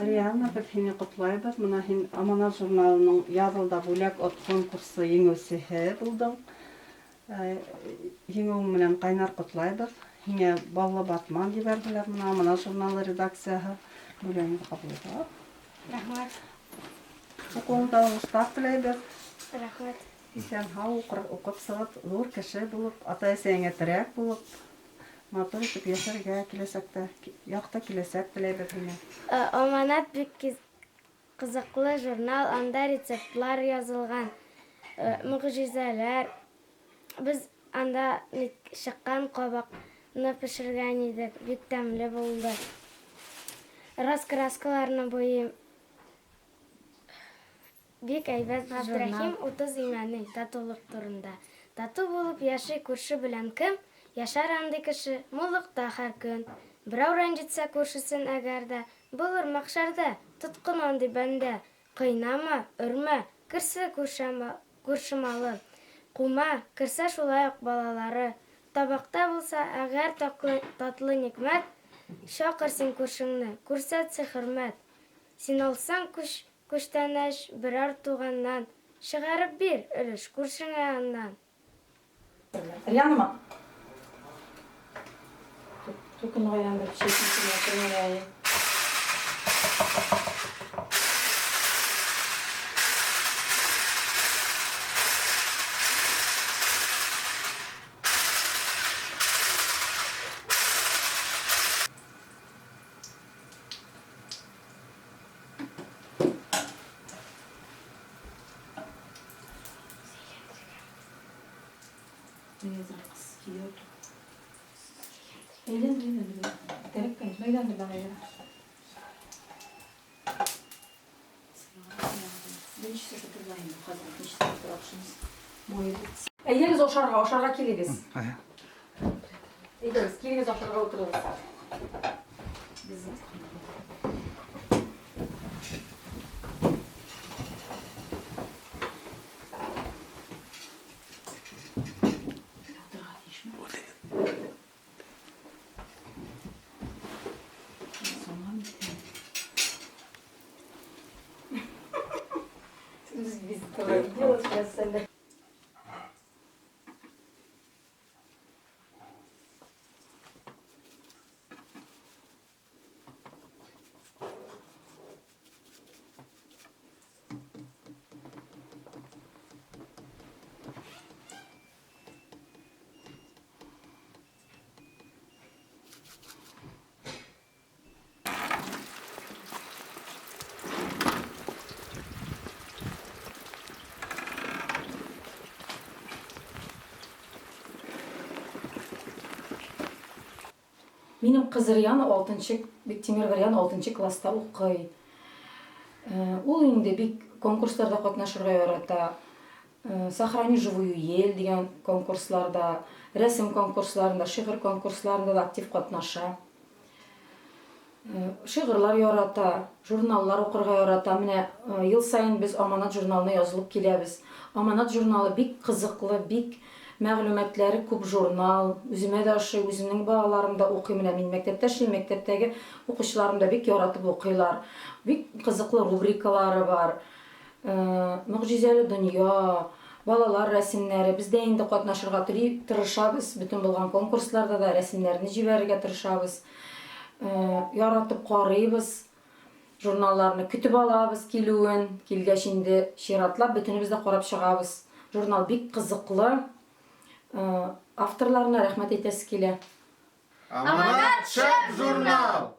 Риана, беҙ һине ҡотлайбыҙ. Мына һин Аманат журналының Яҙыл да бүләк от конкурсы еңеүсеһе булдың. Еңеүең менән ҡайнар ҡотлайбыҙ. Һиңә баллы батман ебәрҙеләр мына Аманат журналы редакцияһы. Бүләгеңде ҡабул итә ал. Рәхмәт. Уҡыуыңда уңыштар теләйбеҙ. Рәхмәт. Исән-һау уҡып сығып, ҙур кеше булып, ата-әсәйеңә терәк булып, матур итеп йәшәргә киләсәктә, якты киләсәк теләйбеҙ һиңә. Аманат бик кызыклы журнал, анда рецептлар язылган, могҗизалар. Без анда чыккан кабакны пешергән идек, бик тәмле булды. Раскраскаларны буйыйм. Бик әйбәт журнал. Габдрәхим 30 Имәни, татулык турында. Тату булып яши күрше белән кем, Яшәр андый кеше муллыкта һәр көн. Берәү рәнҗетсә күршесен әгәр дә, Булыр мәхшәрдә тоткын андый бәндә. Кыйнама, өрмә, керсә күрше малы. Кума, керсә шулай ук балалары. Табакта булса әгәр татлы нигъмәт, Чакыр син күршеңне, күрсәт сый-хөрмәт. Син алсаң күчтәнәч берәр туганнан, Чыгарып бир өлеш күршеңә аннан. Рианама. Түкін әйләндереп чәйсен. Әйдәгез ашарга, ашарга килегез. Әйдәгез, килегез ашарга утырыгыз. Минем кыз Риана алтынчы, Биктимирова Риана алтынчы класста укый. Ул инде бик конкурсларда катнашырга ярата. Сохрани живую ель дигән конкурсларда, рәсем конкурсларында, шигырь конкурсларында да актив катнаша. Шигырьләр ярата, журналлар укырга ярата. Менә ел саен без Аманат журналына язылып киләбез. Аманат журналы бик кызыклы, бик мәгълүматлары күп журнал. Үземә дә ошый, үземнең балаларым да укый. Менә мин мәктәптә эшлим, мәктәптәге укучыларым да бик яратып укыйлар. Бик кызыклы рубрикалары бар. Могҗизәле дөнья, балалар рәсемнәре. Без дә инде катнашырга тели, тырышабыз. Бөтен булган конкурсларда да рәсемнәрне җибәрергә тырышабыз. Яратып карыйбыз. Журналларны көтеп алабыз килүен. Килгәч инде чиратлап бөтенебез дә карап чыгабыз. Журнал бик кызыклы. Авторларына рәхмәт әйтәсе килә. Аманат шәп журнал!